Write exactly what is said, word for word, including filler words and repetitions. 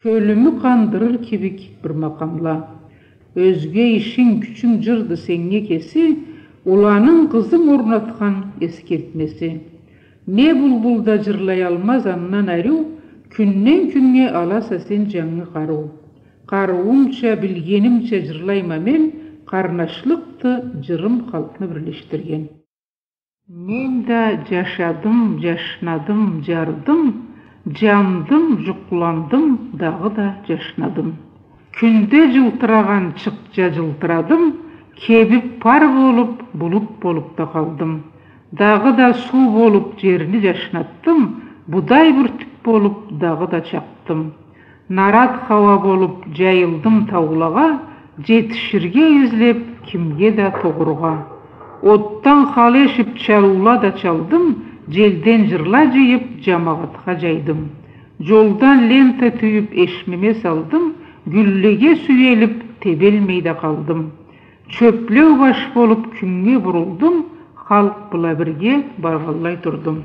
Кёлюмю къандырыр кибик бир макъамла. Ёзге ишинг, кючюнг жырды сеннге кеси, уланынг, къызынг орнатхан эскертмеси. Не булбул да жырлаялмаз андан ариу, кюнден-кюннге аласа сен жангы къарыу. Къарыуумча, билгенимча жырлайма мен, къарнашлыкъды жырым халкъны бирлешдирген. Мен да жашадым, жашнадым, жардым, жандым, жукъландым, дагъыда жашнадым. Кюнде жылтырагъан чыкъча жылтырадым, кебип пар болуп, булут болуп да къалдым. Дагъыда суу болуп жерни жашнатдым, будай бюртюк болуп дагъыда чакъдым. Нарат хауа болуп жайылдым таулагъа, жетиширге излеп кимге да тогъургъа. Отдан хал эшип чалыула да чалдым, желден жырла жыйып жамагъатха жайдым. Жолдан лента тюйюп эшмеме салдым, гюллеге сюелип тебелмей да къалдым. Чёплеу баш болуп кюннге бурулдум, халкъ бла бирге баргъанлай турдум.